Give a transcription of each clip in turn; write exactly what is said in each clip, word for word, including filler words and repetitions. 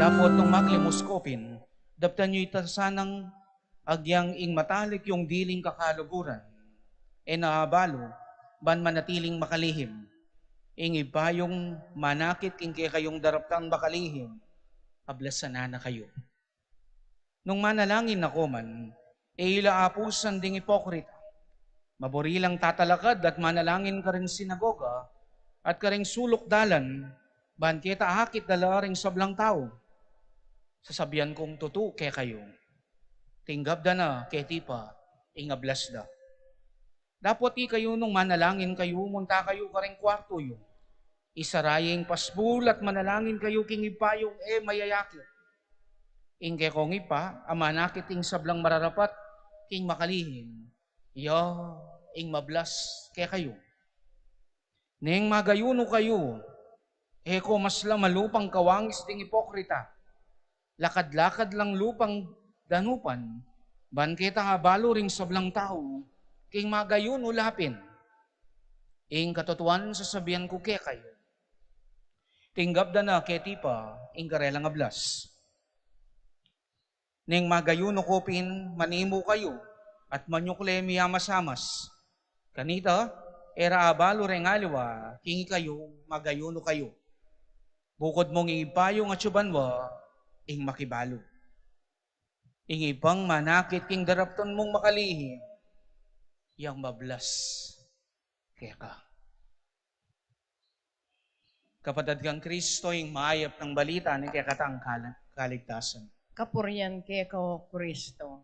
Dapot nung maglimus ko pin, daptan yu ita sanang agyang ing matalik yung diling kakaluguran, e na abalu, ban manatiling makalihim. Ing Ibpa yung manakit king kekayung daraptang makalihim, ablasan na kayu. Nung manalangin na ko man, e yu la apusan ding ipokrita. Maburi lang tatalakad at manalangin karing sinagoga at karing suluk dalan, ban keta akit da la ring sablang tau. Sasabian kung tutu kekayu, tinggap da na keti pa ing ablas da. Dapot ikayu nung manalangin kayu, munta kayu karing kuartu yu. Isara yu ing pasbul at manalangin kayu king Ibpa yung e mayayakit. Ing kekong Ibpa, a manakit ing sablang mararapat king makalihim, ya ing mablas kekayu. Neng magayunu kayu, e ko mas la malupang kawangis ding ipokrita. Lakad-lakad lang lupang danupan, ban keta abalu ring sablang tau king magayunu la pin. Ing katutuan sasabian ku kekayu, tinggap da na keti pa ing karelang ablas. Neng magayunu ko pin, manimu kayu at manyukle miamasamas. Kanita, e ra abalu reng aliwa king ikayu magayunu kayu. Bukud mung ing Ibpa yu atsu banua ing makibalu. Ing Ibpang manakit king daraptan mung makalihim, yang mablas keka. Kapatad kang Kristo, ing mayap nang balita ning kekatang kal-, kaligtasan. Kapurian keka, O Kristo.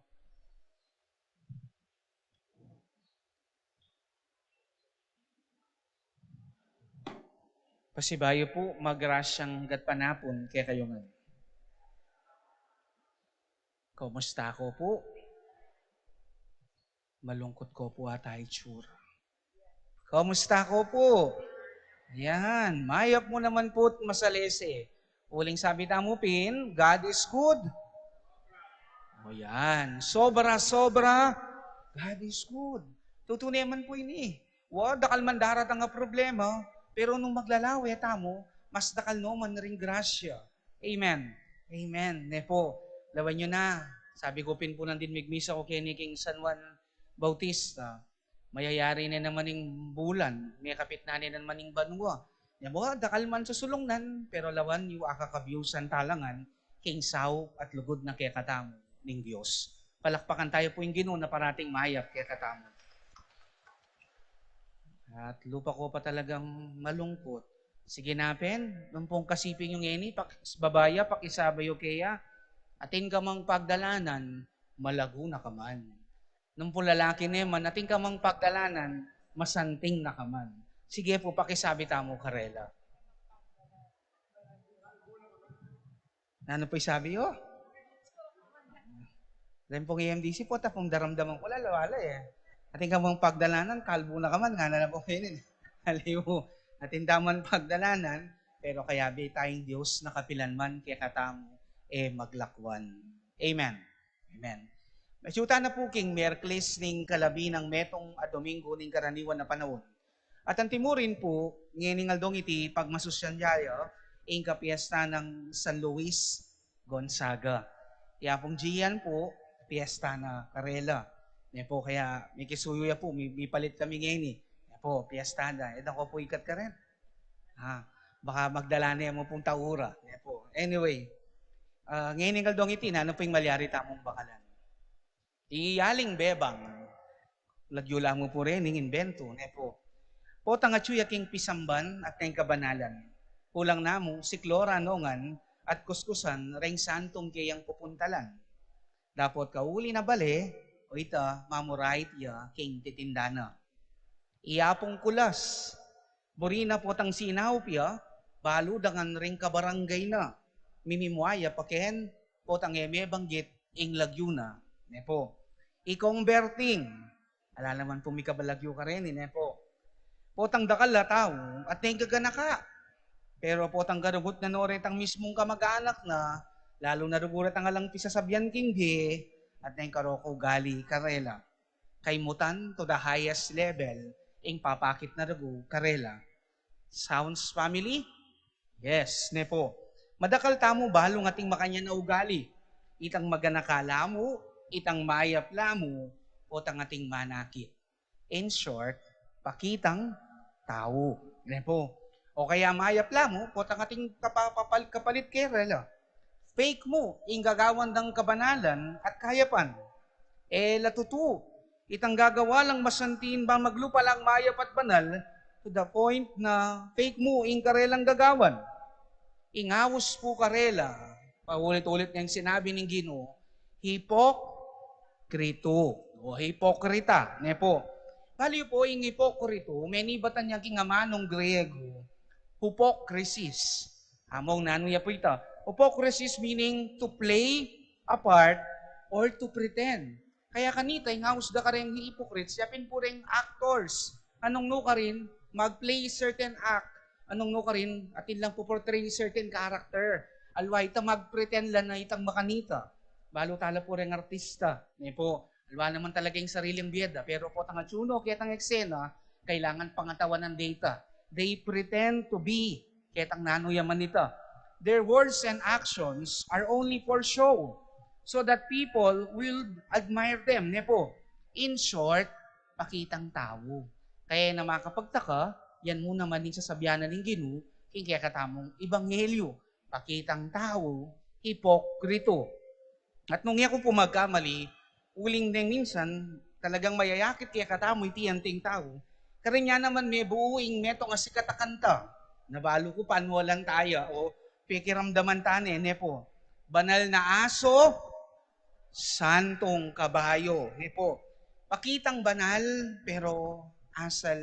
Pasibayu pu, magrasyang gatpanapun kekayu ngan. Kumusta ko pu? Malungkut ko pu ata itsura. Kumusta ko pu? Yan, mayap mu naman pu't masalese. Uling sabi tamu pin, God is good. O yan, sobra-sobra, God is good. Tutu naman pu ini. Wa, dakal man daratang a problema, pero nung maglalawe tamu, mas dakal no man ring grasya. Amen. Amen. Ne po, lawan yu na. Sabi ku pin pu nandin migmisa ku keni king San Juan Bautista, mayayari ne naman ing bulan, mekapit na ne naman ing banua. Ne po, dakal man susulungnan, pero lawan yu akakabiusan talangan, king saup at lugud na kekatamu ning Dios. Palakpakan tayu pu ing Ginu na parating mayap kekatamu. At lupa ko pa talagang malungkut. Sige na pin, nung pung kasiping yung eni, pak-, babaya, pakisabi yu keya, atin ka mang pagdalanan, malagu na ka man. Nung pung lalaki naman, atin ka mang pagdalanan, masanting na ka man. Sige pu, pakisabi tamu karela. Nanu pu ing sabi yu? Ren pung A M D C pu, ta pung daramdaman ku la, lawala e. Atin ka mang pagdalanan, kalbu na ka man, ngana na pu keni. Aliwa, atin tamang pagdalanan, pero kayabe taya ing Dios na kapilan man kekatamu e maglakwan. Amen. Amen. Masyuta na pu king Miyerkules ning kalabi nang metung a Domingo ning karaniwan a panaun. At antimurin pu, ngening aldong iti pagmasusyan ya ing kapiesta nang San Luis Gonzaga. Ya pung diyan pu, piesta na karela. Ne po, kaya mikisuyu ya pu, mi-, mipalit kami ngeni. Ne po, piesta na. E da ko pu ikat karen. Ha, baka magdala ne mu pung taura. Ne po. Anyway, ah, ngening aldong iti, nanu pu ing malyari tamung bakalan? Ing yaling bebang, lagyu la mu pu reng imbentu, ne po. Potang atyu ya king pisamban at king kabanalan. Kulang na mu, siklo ra nongan at kuskusan reng santung keyang pupuntalan. Dapot kauli na bale, o ita, mamurait ya king titinda na. Iya pung kulas, buri na potang sinaup ya, balu dangan reng kabarangay na. Mimimua ya pa ken, potang e mebanggit ing lagyu na, ne po. Ikong Berting, ala naman pu mikabalagyu kareni, ne po. Potang dakal a tau, at neng kaganaka. Pero potang karugut na no retang mismung kamag-anak na, lalu na rugu retang alang pisasabian king bie, at neng karoko ugali karela. Kaimutan to the highest level, ing papakit na rugu karela. Sounds family? Yes, ne po. Madakal tamu balu ing ating makanyan a ugali. Itang maganaka la mu, itang mayap la mu, o itang ating manakit. In short, pakitang tau. Ne pu. O kaya mayap la mu, potang ating kapa-, papal-, kapalit kaya la. Fake mu ing gagawan dang kabanalan at kayapan. E la tutu, itang gagawa lang masanting ban maglupa lang mayap at banal, to the point na fake mu ing karelang gagawan. Ing aus pu karela, paulit-ulit neng sinabi ning Ginu, hipokritu o hipokrita, ne pu. Bali pu, ing hipokritu, menibatan ya king amanung Griego, hypocrisis. Among nanu ya pu ita? Hypocrisis meaning to play a part or to pretend. Kaya kanita, ing aus da kareng hypocrites, ya pin pu reng actors. Anung nu karin, mag-play certain act. Anung nu karin, atin lang pu portray certain character. Aliwa ita mag-pretend la na itang makanita. Balu tala pu reng artista. Ne pu, aliwa naman talaga ing sariling bie da. Pero potang atyu no ketang eksena, kailangan pangatawanan da ita. They pretend to be ketang nanu ya man ita. Their words and actions are only for show, so that people will admire them, ne pu. In short, pakitang tau. Kaya e na makapagtaka, yan mu naman ing sasabian na ning Ginu king kekatamung ebanghelyo, pakitang tau, hipokritu. At nung e ku pu magkamali, uling deng minsan, talagang mayayakit kekatamu iti anting tau. Kareng ya naman mebuu ing metung a sikat a kanta. Na balu ku panualan taya o pekiramdaman ta ne, ne pu. Banal na aso, santung kabayo, ne pu. Pakitang banal, pero asal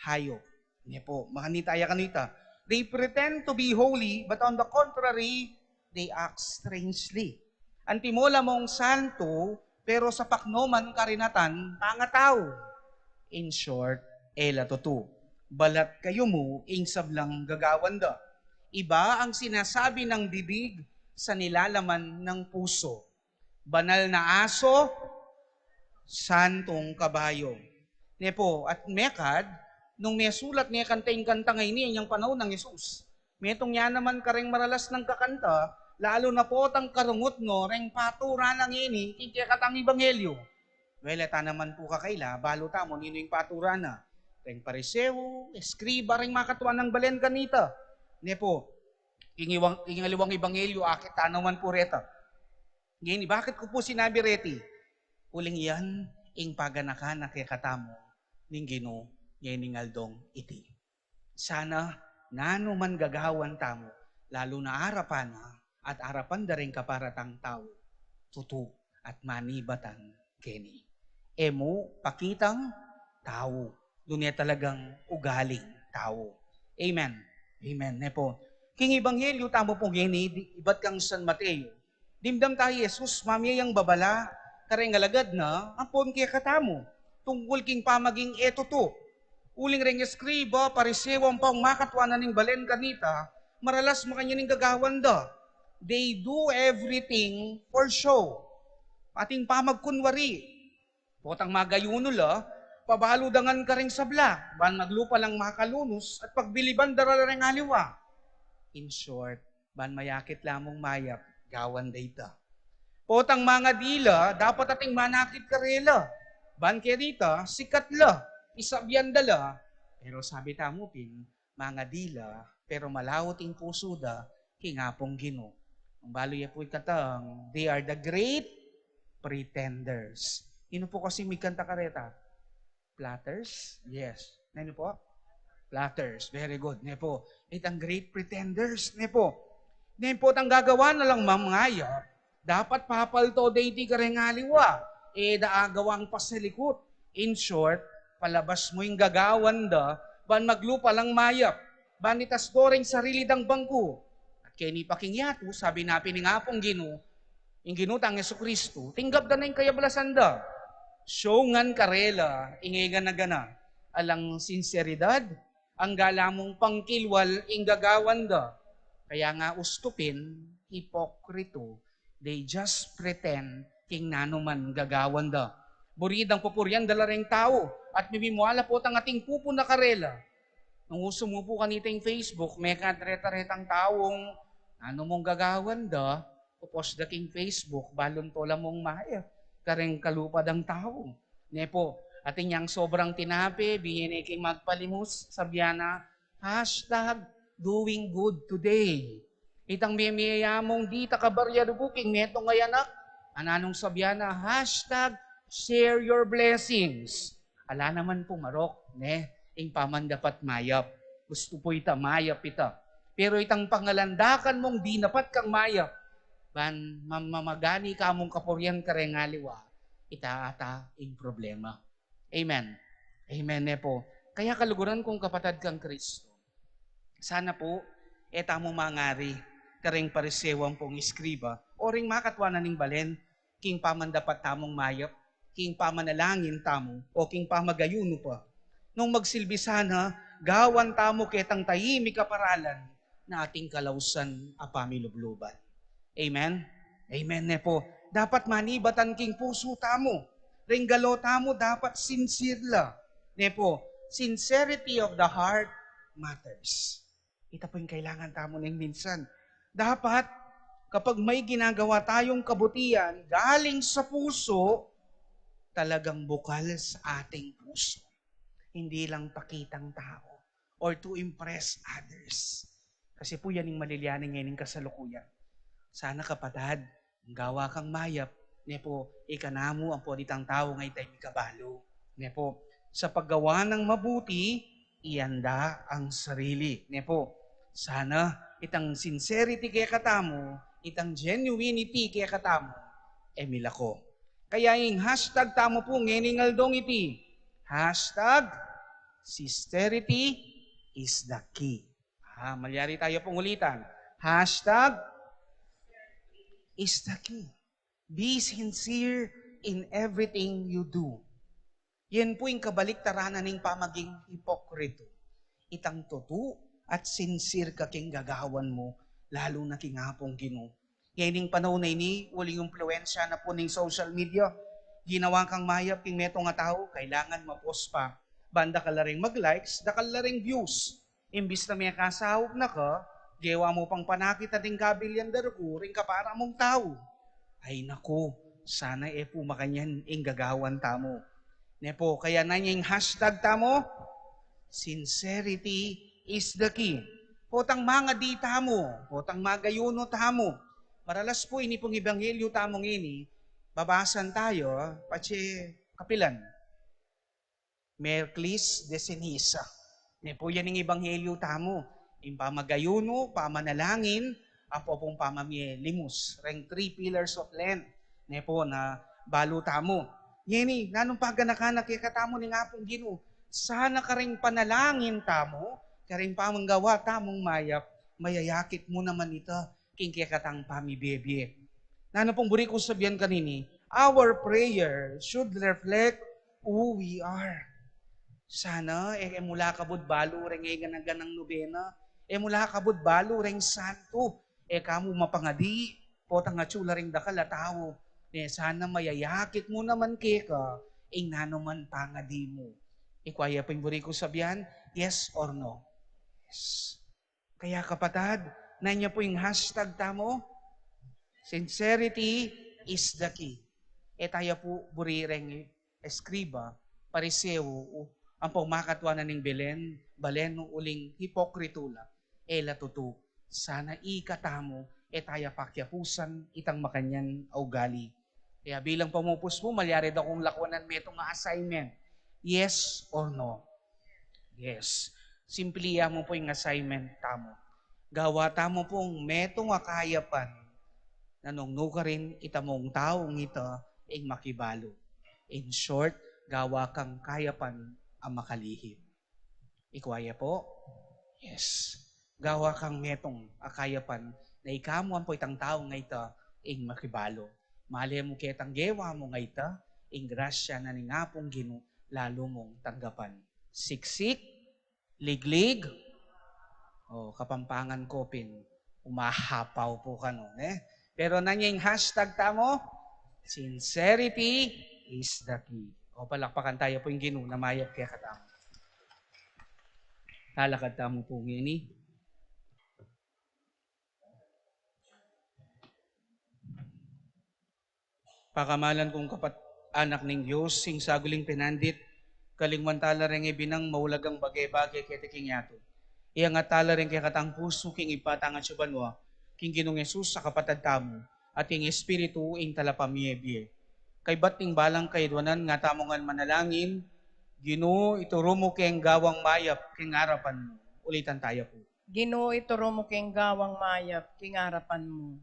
hayop. Ne pu, makanita ya kanita. They pretend to be holy, but on the contrary, they act strangely. Antimo la mung santu, pero sa paknoman karinatan, pangatau. In short, e la tutu. Balat kayumu ing sablang gagawan da. Iba ang sinasabi ng bibig sa nilalaman ng puso. Banal na aso, santung kabayo. Ne pu, at mekad, nung mesulat ne kanta ing kanta ngeni, inyang panaun nang Jesus. Metung ya naman kareng maralas nang kakanta, lalu na potang karungut no reng patura na ngeni king kekatang ebanghelyo. Well, e ta naman pu kakaila, balu tamu ninu ing patura na. Reng Pariseo, eskriba, reng makatua nang balen kanita. Ne pu, ing iwang, ing aliwang ebanghelyo, akit ta naman pu reta. Ngeni, bakit ku pu sinabi reti? Uling yan ing paganakan na kekatamu ning Ginu ngening aldong iti. Sana nanu man gagawan tamu, lalu na arapan na at arapan da ring kaparatang tau, tutu at manibatan keni. E mu pakitang tau, nune talagang ugaling tau. Amen. Amen. Ne pu. King ebanghelyo tamu pu ngeni, di-, ibat kang San Mateo, dimdam ta i Jesus, mamie yang babala kareng alagad na ampon kekatamu tungkul king pamaging e tutu. Uling reng eskriba, Pariseo, ampong makatua na ning balen kanita, maralas makanyan ing gagawan da. They do everything for show. Ating pamagkunwari. Potang magayunu la, pabalu da ngan kareng sabla, ban maglupa lang makalunus at pagbiliban da la reng aliwa. In short, ban mayakit la mung mayap, gawan da ita. Potang mangadi la, dapat ating manakit karela. Ban kanita, sikat la, isabian da la. Pero sabi tamu pin, mangadi la, pero malaut ing pusu da king Apung Ginu. Ang balu ya pu ikatang, they are the great pretenders. Inu pu kasi mikanta kareta? Flatters? Yes. Nanu pu? Flatters. Very good. Ne pu. Itang great pretenders. Ne pu. Ne pu, tang gagawan na lang mamangayap, dapat papalto da iti kareng aliwa. E da agawang pasalikut. In short, palabas mu ing gagawan da, ban maglupa lang mayap, ban itas do reng sarili dang bangku. At keni pa king yatu, sabi na pin ning Apung Ginu, ing Ginu tang Jesucristo, tinggap da na ing kayablasan da. Show ngan karela ing e gana-gana, alang sinseridad, angga la mung pangkilwal ing gagawan da. Kaya nga ustu pin, ipokritu, they just pretend king nanu man gagawan da. Buri dang pupurian da la reng tau, at mimimua la potang ating pupuna karela. Nung usu mu pu kanita ing Facebook, mekad reta-retang taung Nanu mung gagawan da, popost da king Facebook, balun to la mung mayap kareng kalupa dang tau. Ne pu, atin yang sobrang tinape, bie ne king magpalimus, sabian na, hashtag doing good today. Itang mie-, mie-, ya mung ditak a barya dugu king metung a anak, ananung sabian na, hashtag share your blessings. Ala naman pung marok, ne, ing pamandapat mayap. Gustu pu ita mayap ita. Pero itang pangalandakan mung dinapat kang mayap, ban mamamagani ka mung kapurian kareng aliwa, ita ata ing problema. Amen. Amen, ne pu. Kaya kaluguran kung kapatad kang Kristo, sana pu, e tamu mangari kareng Pariseo ampong eskriba, o ring makatua na ning balen, king pamandapat tamung mayap, king pamanalangin tamu, o king pamagayunu pa. Nung magsilbi sana, gawan tamu ketang taimik a paralan na ating kalausan a pamilubluban. Amen? Amen, ne pu. Dapat manibatan king pusu tamu. Ring galo tamu dapat sincere la. Ne pu, sincerity of the heart matters. Ita pu ing kailangan tamu ning minsan. Dapat, kapag may ginagawa tayung kabutian, galing sa puso, talagang bukal sa ating puso. Hindi lang pakitang tao or to impress others. Kasi pu yan ing malilyaning ngeni ning kasalukuyan. Sana kapatad, gawa kang mayap, ne pu, ika namu ampo ditang tau nga ita ing mikabalu. Ne pu, sa paggawa nang mabuti, ianda ang sarili. Ne pu, sana itang sincerity kekatamu, itang genuinity kekatamu, e milako. Kaya ing hashtag tamu pu ngening aldong iti, hashtag sincerity is the key. Ah, malyari taya pung ulitan. Hashtag is the key. Be sincere in everything you do. Yan pu ing kabaliktaran na ning pamaging hipokrito. Itang tutu at sincere ka king gagawan mu, lalu na king Apung Ginu. Ngeni ning panaun a ini, uling impluensya na pu ning social media. Ginawa kang mayap king metung a tau, kailangan ma-post pa. Ban dakal la ring mag-likes, dakal la ring views. Imbis na mekasaup na ka, gewa mu pang panakit ating kabilyan da rugu ring kapara mung tau. Ay naku, sana e pu makanyan ing gagawan tamu. Ne pu, kaya nanu ing hashtag tamu, sincerity is the key. Potang mangadi tamu, potang magayunu tamu. Maralas pu ini pung ebanghelyu tamu ngeni, babasan tayu, patse kapilan. Miyerkules de Ceniza. Ne pu yan ing ebanghelyu tamu. Ing pamagayunu, pamanalangin, ampo pung pamamie limus. Reng three pillars of Lent. Ne pu na balu tamu. Ngeni, nanung paganaka na kekatamu ning Apung Ginu? Sana kareng panalangin tamu, kareng pamanggawa tamung mayap, mayayakit mu naman ita king kekatang pamibie-bie. Nanu pung buri kung sabian kanini, our prayer should reflect who we are. Sana, e, e mu la kabud balu reng e gana-ganang nobena, e mu la kabud balu reng santu, e ka mu mapangadi, potang atsu la reng dakal a tau, e sana mayayakit mu naman keka ing nanu man pangadi mu. Ikwa ya pu ing buri kung sabian, yes or no? Yes. Kaya kapatad, nanu ya pu ing hashtag tamu? Sincerity is the key. E taya pu buri reng eskriba, Pariseo, u, ampong makatua na ning balen, balen uling hipokrito la, e la tutu. Sana ikatamu, e taya pakiapusan itang makanyan a ugali. Kaya bilang pamupus pu, malyari da kung lakwanan metung a assignment. Yes or no? Yes. Simple ya mu pu ing assignment tamu. Gawa tamu pung metung a kayapan. Nanu nung nukarin ita mung taung ita ing makibalu. In short, gawa kang kayapan a makalihim. Ikwa ya pu? Yes. Gawa kang metung a kayapan na ika mu ampo itang tau nga ita ing makibalu. Male mu ketang gewa mu nga ita, ing grasya na ning Apung Ginu lalu mung tanggapan. Siksik, liglig, o Kapampangan ko pin, umahapaw pu kanu, ne? Pero nanu ya ing hashtag tamu? Sincerity is the key. O palakpakan taya pu ing Ginu na mayap kekatamu. Talakad tamu pu ngeni. Pakamalan kung kapat-, anak ning Dios, ing saguling pinandit, kalingwan tala reng ibinang maulagang bage-bage keti king yatu. Iyangat tala reng kekatang pusu king Ibpa tang atsu banua, king Ginung Jesus a kapatad tamu, at ing Espiritu ing talapamie-bie. Kaybat ning balang kayadwanan nga tamu ngan manalangin, Ginu, ituru mu keng gawang mayap king arapan mu. Ulitan taya pu. Ginu, ituru mu keng gawang mayap king arapan mu.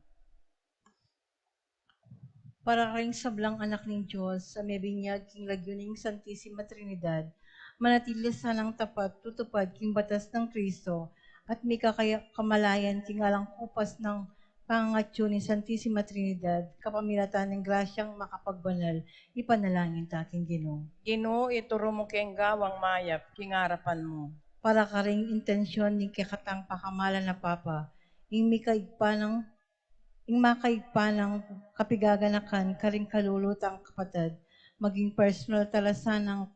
Para karing sablang anak ning Dios a mebinyag king lagyu ning Santisima Trinidad, manatili sanang tapat tutupad king batas nang Kristo, at mika kaya kamalayan king alang kupas nang pangangatyu ning Santisima Trinidad, kapamilatan ning grasyang makapagbanal, ipanalangin ta king Ginu. Ginu, ituru mu keng gawang mayap king arapan mu. Para karing intensyon ning kekatang pakamalan a Papa, ing mikaigpa nang ing makaigpa nang kapigaganakan karing kalulu tang kapatad, maging personal tala sanang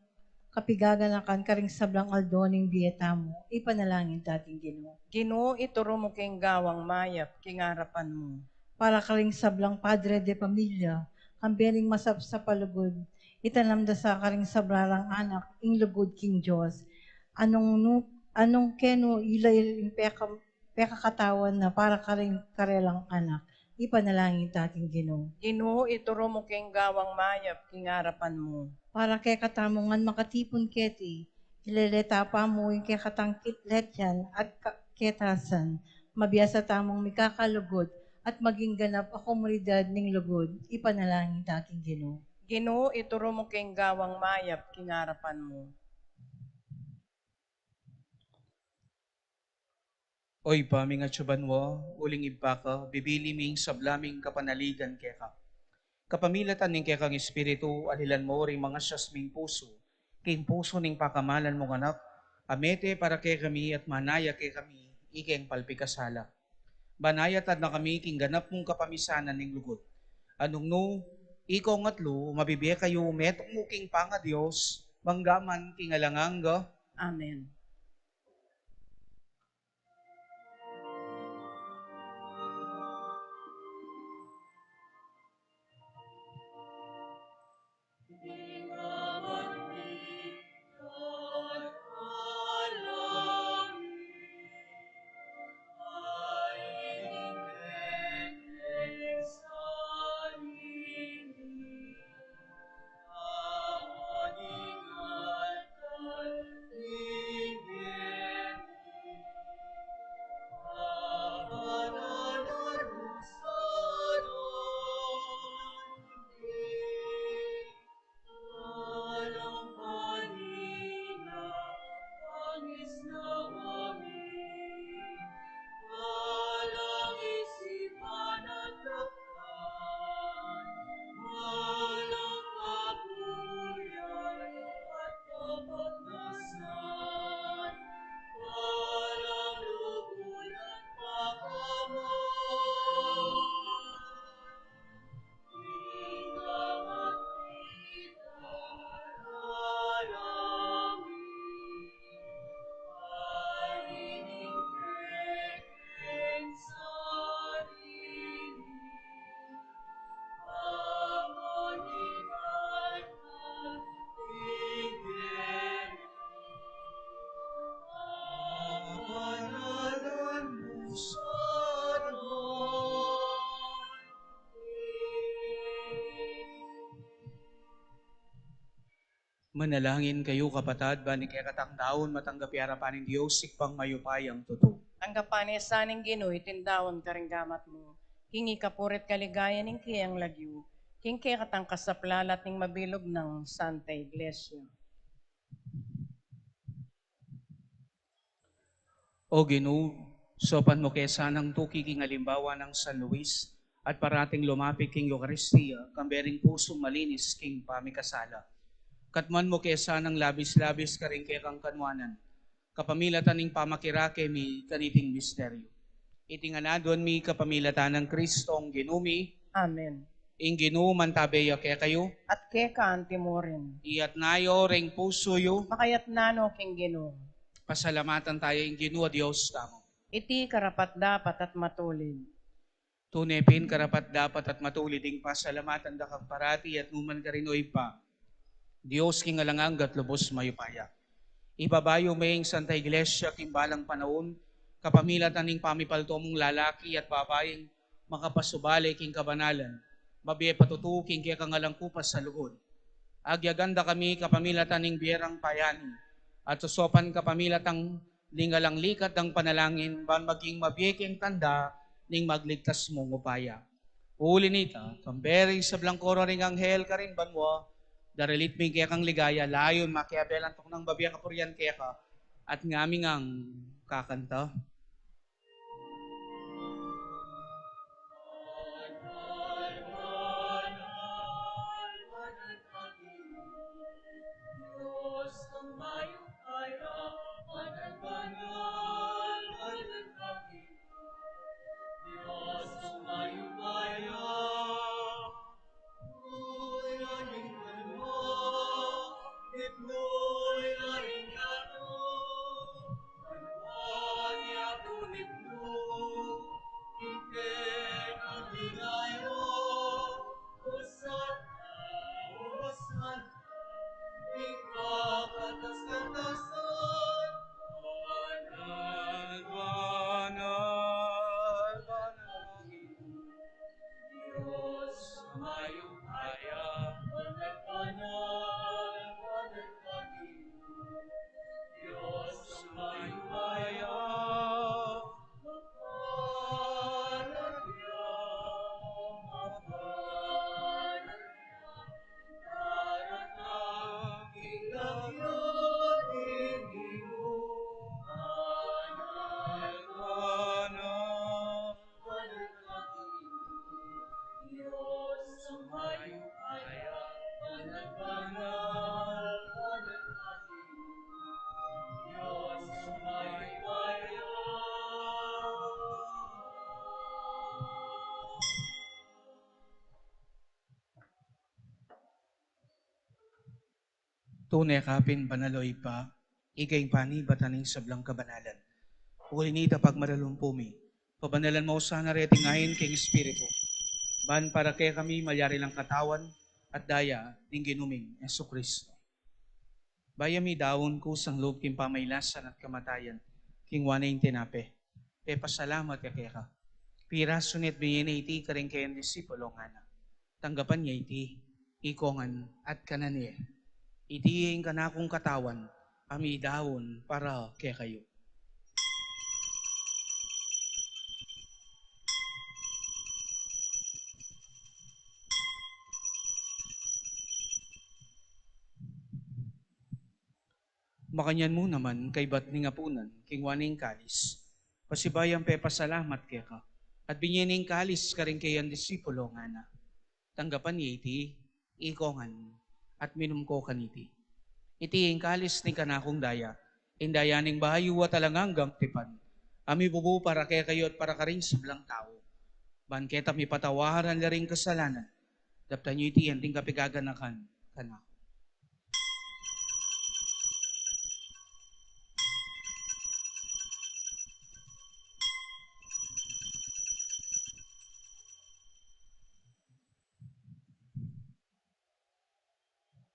kapigaganakan karing sablang aldo ning bie tamu, ipanalangin ta king Ginu. Ginu, ituru mu keng gawang mayap king arapan mu. Para karing sablang padre de pamilya, kambe ring masapsap a lugud, itanam da sa karing sabla rang anak ing lugud king Dios. Anung nu, anung kenu ila ing peka pekakatawan na para karing karelang anak, ipanalangin ta king Ginu. Ginu, ituru mu keng gawang mayap king arapan mu. Para kekatamu ngan makatipun keti, ilele ta pa mu ing kekatang kit-, letyan at ka-, ketasan, mabiasa tamung mikakalugud at maging ganap a komunidad ning lugud, ipanalangin ta king Ginu. Ginu, ituru mu keng gawang mayap king arapan mu. O Ibpa ming atsu banua, uling Ibpa ka, bibili mi ing sabla ming kapanaligan keka. Kapamilatan ning kekang Espiritu, alilan mu ring mangasias ming pusu king pusu ning pakamalan mung Anak, a mete para kekami at manaya kekami ikeng palpikasala. Banayat na kami king ganap mung kapamisanan ning lugud. Anung nu, ikong atlu, mabibie kayu metung mu king pangaDios, mangga man king alang angga. Amen. Manalangin kayu, kapatad, ban ing kekatang daun matanggap ya arapan ning Dios, Ibpang mayupayang tutu. Tanggapan na sa ning Ginu iting daun karing gamat mu, king ikapuri't kaligayan ning keyang lagyu, king kekatang kasaplalan at ning mabilug nang Santa Iglesia. O Ginu, saupan mu ke sanang tuki king alimbawa nang San Luis, at parating lumapit king Eukaristia, kambe ring pusung malinis king pamikasala. Katmuan mu ke sanang labis-labis karing kekang kanwanan, kapamilatan ning pamakirake mi kaniting misteryu. Iti ngan aduan mi kapamilatan nang Kristong Ginu mi. Amen. Ing Ginu mantabe ya kekayu. At keka anti mu rin. Iyatas yu ring pusu yu. Makayatas no king Ginu. Pasalamatan taya ing Ginu a Dios tamu. Iti karapat-dapat at matulid. Tune pin karapat-dapat at matulid ing pasalamatan da kang parati at nukarin man, O Ibpa, Dios king alang angga at lubos mayupaya. Ipabayu me ing Santa Iglesia king balang panaun, kapamilatan ning pamipaltu mung lalaki at babaing makapasubali king kabanalan, mabie patutu king kekang alang kupas a lugud. Agyagan da kami kapamilatan ning bie rang payani, at susupan kapamilatan ning alang likat dang panalangin, ban maging mabie keng tanda ning magligtas mung upaya. Uli nita, kambe ring sablang koro ring anghel karin banua, daralit mi ing kekang ligaya, layun makiabe lang tuknang babie kapurian keka, at ngami ngang kakanta. Tune ka pin banal, O Ibpa, ika ing panibatan ning sablang kabanalan. Uli nita, pagmaralumpu mi, pabanalan mu sana reting ain king Espiritu, ban para kekami malyari lang katawan at daya ning Ginu ming Jesucristo. Bayu mi daun kusang lub king pamailasan at kamatayan, kingwa ne ing tinape, pepasalamat ya keka, pirasu ne at binie ne iti karing kayang disipulo, ngana: Tanggapan ye iti, ikongan at kanan ye. Iti ing kanakung katawan a midaun para kekayu. Makanyan mu naman, kaybat ning apunan, kingwa ne ing kalis, pasibayu yang pepasalamat keka, at binie ne ing kalis karing kayang disipulo, ngana: Tanggapan ye iti, ikongan at minum ko kaniti. Iti ing kalis ning kanakung daya, ing daya ning bayu at alang anggang tipan, a mibubu para kekayu at para karing sablang tau, ban keta mipatawaran la ring kasalanan. Daptan yu iti anting kapaganakan kanaku.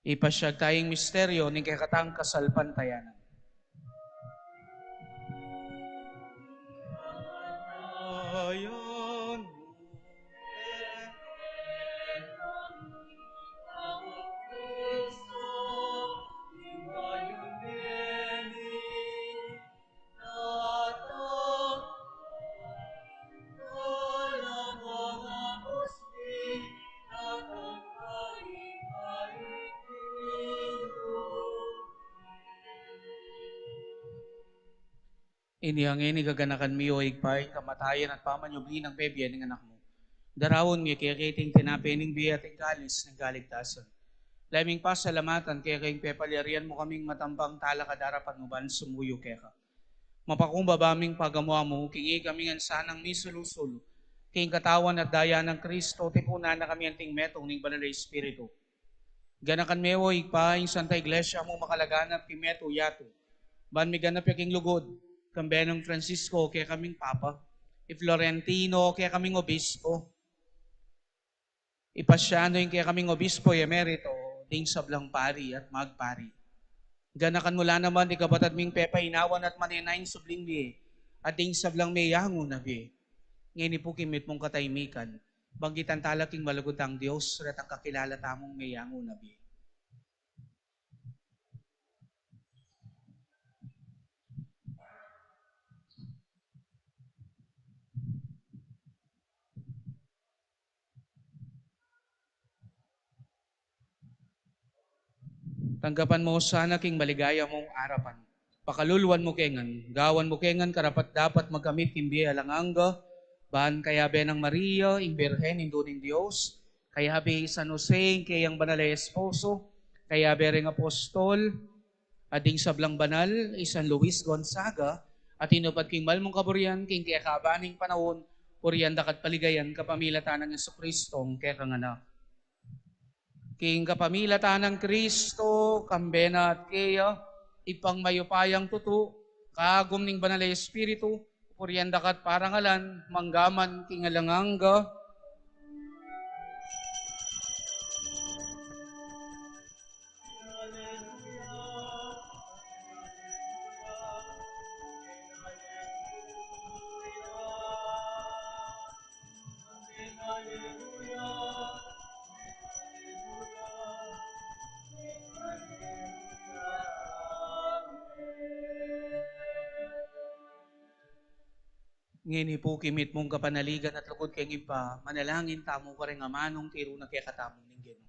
Ipasiag taya ing misteryo ning kekatang kasalpantayanan. Inya ngeni gaganakan mi, o Ibpa, ing kamatayan at pamanyubli nang mebie ning Anak mu. Daraun mi keka iting tinape ning bie at ing kalis ning kaligtasan. Lalu ming pasalamatan keka ing pepalyarian mu kaming matampang talakad arapan mu ban sumuyu keka. Mapakumbaba ming pagamu-amu king ikami ngan sanang misulu-sulu king katawan at daya nang Kristo, tipunan na kami anting metung ning Banal a Espiritu. Ganakan me, o Ibpa, ing Santa Iglesia mu makalaganap king metung yatu, ban miganap ya king lugud, kambe nang Francisco, kekaming Papa, i Florentino, kekaming obispo, i Pasiano, ing kekaming obispo emerito, ding sablang pari at magpari. Ganakan mu la naman di kapatad ming pepainawan at manenaya ing subling mie, at ding sablang meyangu na bie. Ngeni pu king mitmung katahimikan, banggitan tala king malugud tang Dios, retang kakilala tamung meyangu na bie. Tanggapan mu sana king maligaya mung arapan. Pakaluluan mu ke ngan, gawan mu ke ngan karapat-dapat magkamit king bie alang angga, ban kayabe nang Maria, ing Birhen, Indu ning Dios, kayabe i San Jose, ing keyang banal a esposo, kayabe ring apostol, at ding sablang banal, i San Luis Gonzaga, a tinupad king mal mung kaburian, king kekaba ning panaun, purian da ka at paligayan kapamilatan nang Jesucristo, ing kekang Anak. King kapamilatan nang Kristo, kambe na at keya, Ibpang mayupayang tutu, kagum ning Banal a Espiritu, purian da ka at parangalan, mangga man king alang angga. Ngeni pu king mitmung kapanaligan at lugud keng Ibpa, manalangin tamu karing amanung tiru na kekatamu ning Ginu.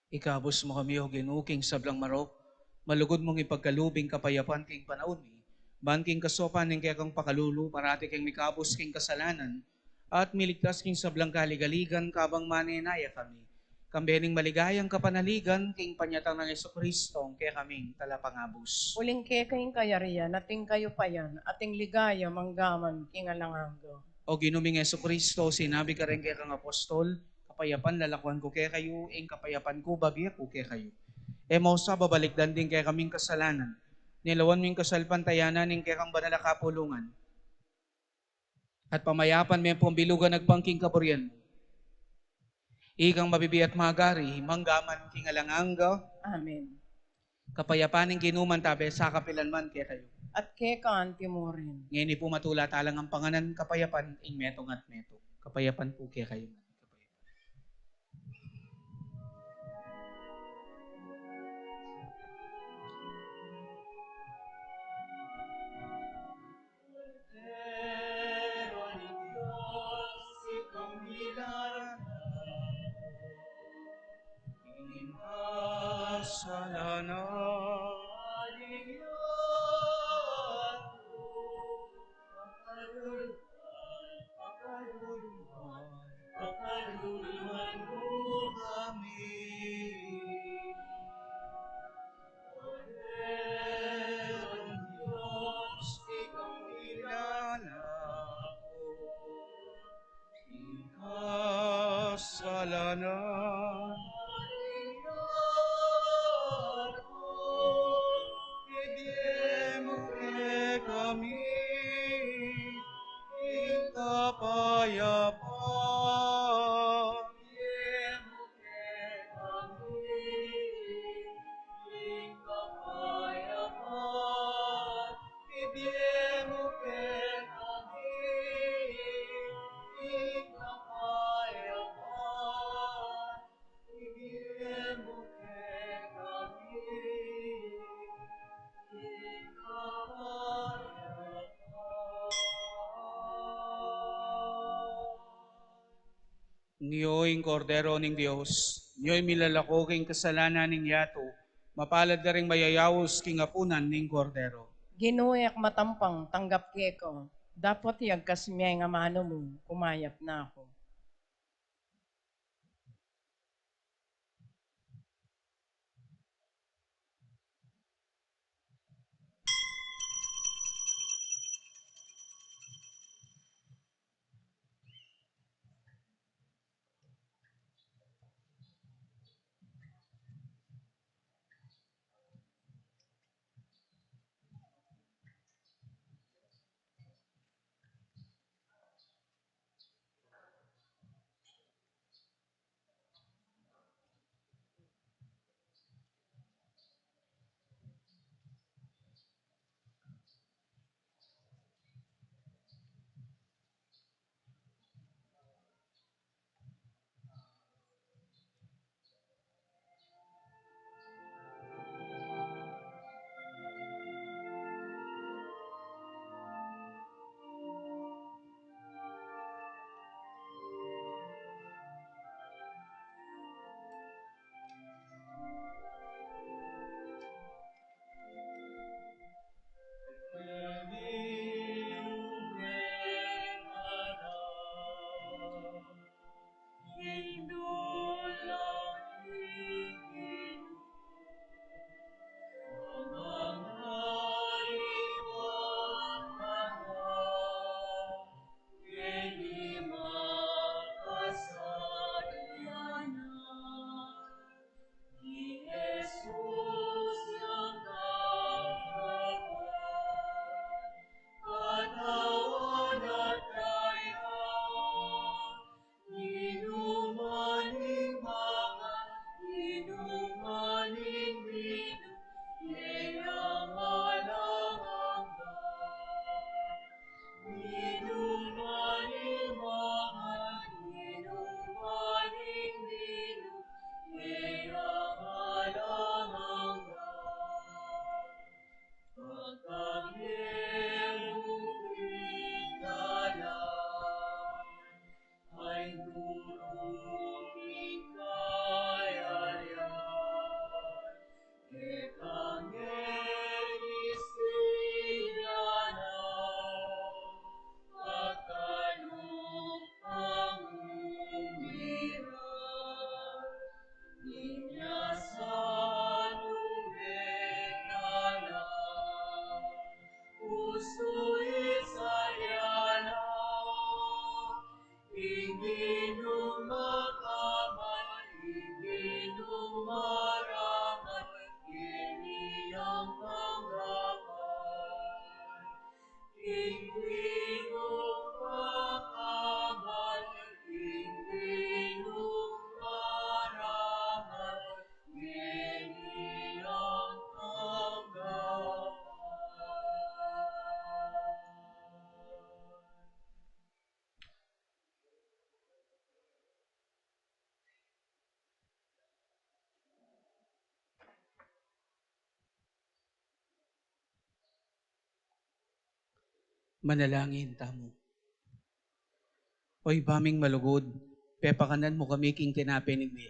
Ikabus mu kami, O Ginu, king sablang marok, malugud mung ipagkalub ing kapayapan king panaun mi, ban king kasaupan ning kekang pakalulu, parati keng mikabus king kasalanan, at miligtas king sablang kaligaligan, kabang manenaya kami kambe ning maligayang kapanaligan king panyatang nang Jesucristo, ing kekaming Talapangabus. Uling keka ing kayarian, at ing kayupayan, at ing ligaya, mangga man king alang angga. O Ginu ming Jesucristo, sinabi mu kareng kekang apostol, "Kapayapan lalakwan ku kekayu, ing kapayapan ku babie ku kekayu." E mu sa babalikdan ding kekaming kasalanan, nune lawan mu ing kasalpantayanan ning kekang banal a kapulungan, at pamayapan me pu at bilugan agpang king kaburian mu. Ikang mabibie at magari, mangga man king alang angga. Amen. Kapayapan ning Ginu mantabe sa kapilan man kekayu. At keka anti murin. Ngeni pu matula talang ampangan ing kapayapan ing metung at metung. Kapayapan pu kekayu. kasalanan. Pakaluluan mu kami. Korderong Dios, ikaw ang nilalang ko. Kasalanan. Ibie mu kekami ing kapayapan. Ibie mu kekami ing kapayapan. Ibie mu kekami ing kapayapan. Ibie mu kekami ing kapayapan. Nyo ing Kordero ning Dios, nyo ing milalako king kasalanan ning yatu. Mapalad la ring mayayaus king apunan ning Kordero. Ginu, e ku matampang tanggap keka, dapot iyagkas mu ing amanu mu, kumayap na ku. Manalangin tamu. O Ibpa ming malugud, pepakanan mu kami king tinape ning bie.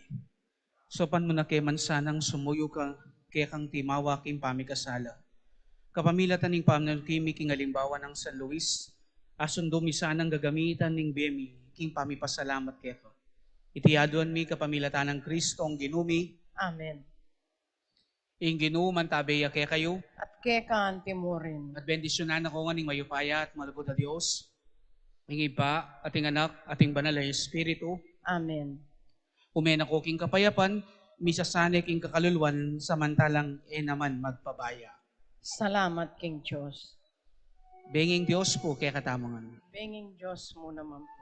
Saupan mu na ke man sanang sumuyu ka, kekang timawa king pamikasala. Kapamilatan ning pamanukimi king alimbawa nang San Luis, asundu mi sanang gagamitan ning bie mi king pamipasalamat keka. Iti aduan mi kapamilatan nang Kristong Ginu mi. Amen. Ing Ginu mantabe ya kekayu. At keka antimurin. At bendisyunan na ko ngan ning mayupaya at malugud a Dios, ing Ibpa, at ing Anak, at ing Banal a Espiritu. Amen. Ume na ko king kapayapan, misasanay king kakaluluan, samantalang e naman magpabaya. Salamat king Dios. Benging Dios pu kekatamu ngan. Benging Dios mu naman pu.